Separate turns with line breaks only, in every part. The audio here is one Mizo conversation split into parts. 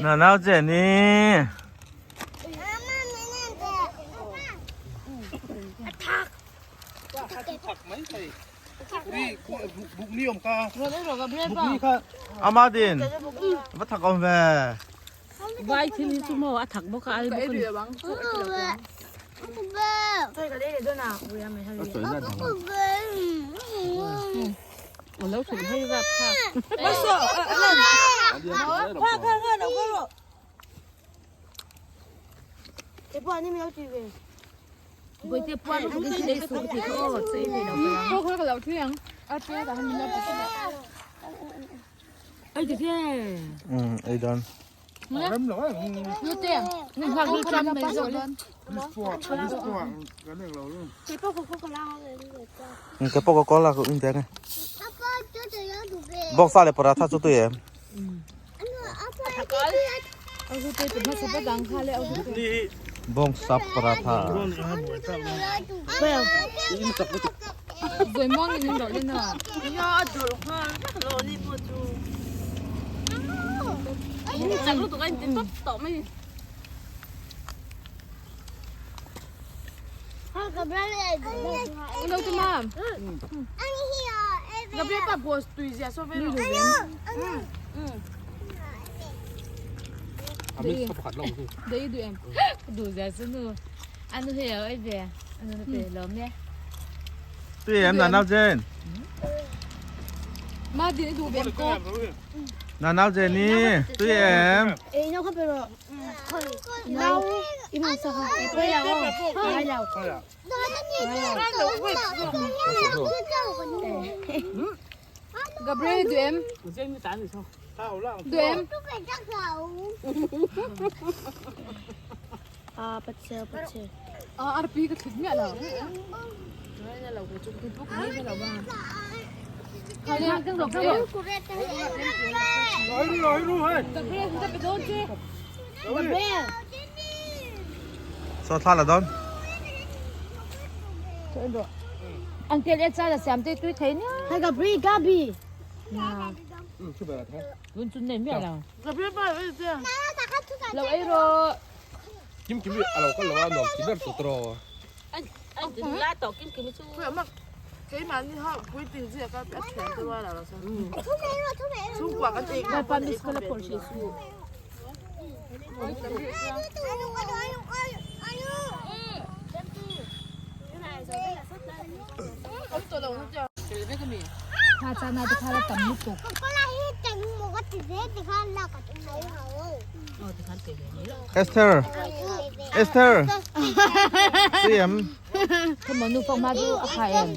Nanau Jenny. Amadin, va thak om ve.
Vai thil hi chu maw a thak bawk a ai bawk a ni. A lo thut hei rap thlak. Bawihte puan lutuk in thil ei suh ka tih kha aw chaw ei thei lo ka ti ang.
Ei dan. Cái bọc có là cũng thế này. Bọc sao lại paratha cho tôi em. Bong sap paratha. Tuy em là nào trên? Nào nào trên đi. Tuy em.
Gabriel du em? Du em? Arpi ka thlit miah lo.
Sao tha là đón?
Ang tel e cha la siam te tui thei nia.
Hai Gabri Gabi.
Vun chun nei miah lo. Lo ei rawh.
Kim kim a lo kal lo a nuam ti ber tawh tawh.
Tha cha na te kha la tam lutuk.
Esther. Esther. Tuy em.
Come on, nu phong ma chu a khai em.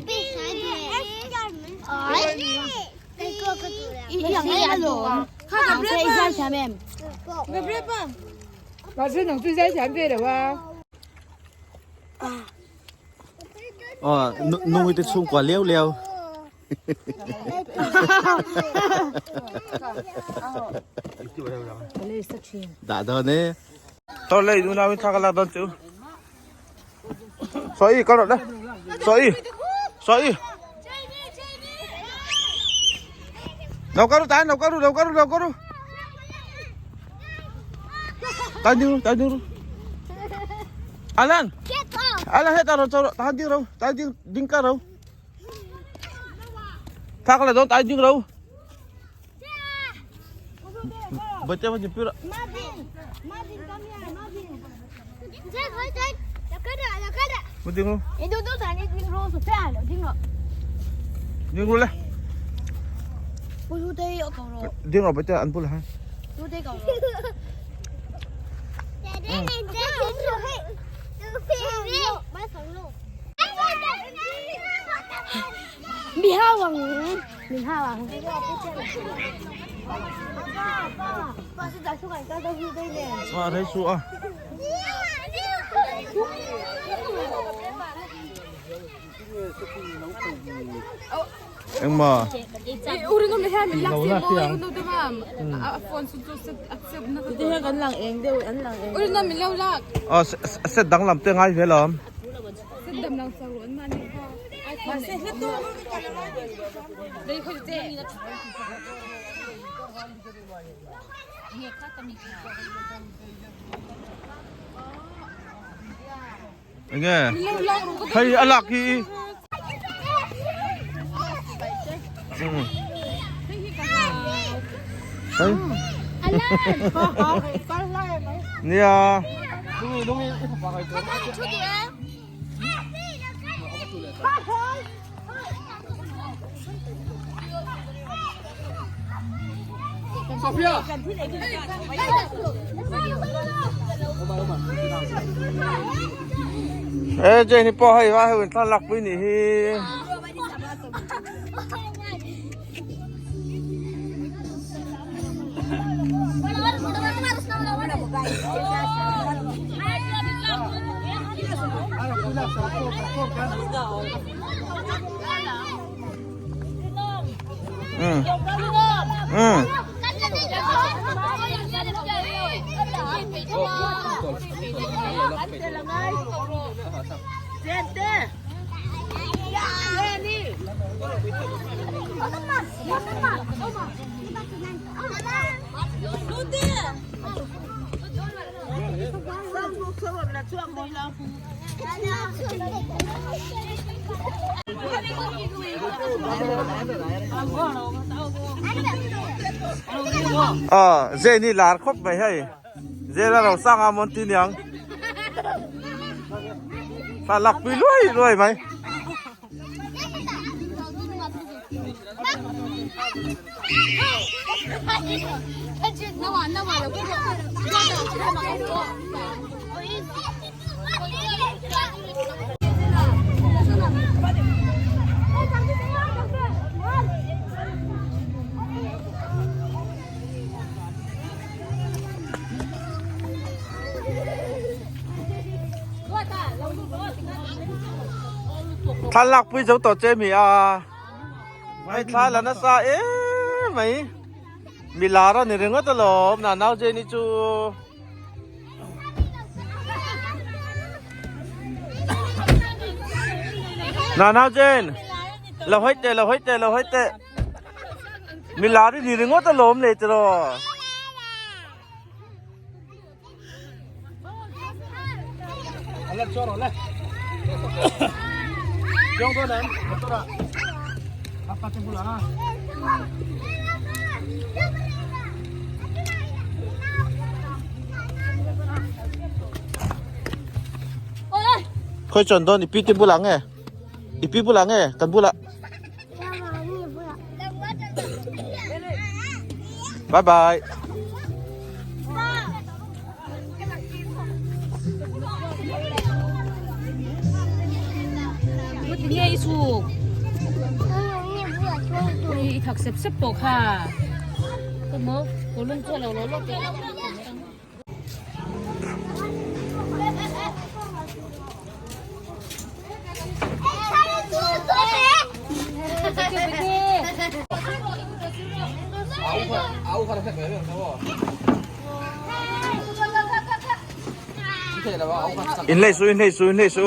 Ờ, nuôi tôi xung quả leo leo. Đã đó nè. Tôi lấy đứa nào thằng là đón chú. Soi con rồi đấy. Soi. Soi. Đâu có đâu tái, đâu có đâu, đâu có đâu, đâu có đâu. Tái đi, tái đi. Alan. Alan hết rồi, cho tái đi rồi, tái đi đinh cả rồi. Thằng là đón tái đi rồi. Bớt mà chụp rồi. Bớt đi không? Đi rồi lên. Đi rồi bớt ăn bún hả?
Mi hau ang min hau ang.
Chhuah rei suh a. Engmaw? Aw set danglam te ngai ve lawm. Enge hei a lak hi hei nia Ê Jane hi pawh hei vai ho in thlalak pui nih hi. Ờ, dê ni lar khawp mai hei. Dê la ro sang a mawn ti niang. Thla lak pui luai luai mai. Thlalak pui zo tawh che mi a hei thla la nasa em mai mi lar a ni ringawt alawm nanau Jenny chu. Nanau Jane lo hawi teh lo hawi teh lo hawi teh mi lar i ni ringawt alawm le tiraw. Khawi chuan dawn i pi te bulah nge i pi bulah nge kan bulah bye bye
Nge i chhuk i thak sep sep tawh kha ka maw kawlung chu a lo lo lawk teh.
In lei su in lei su in lei su.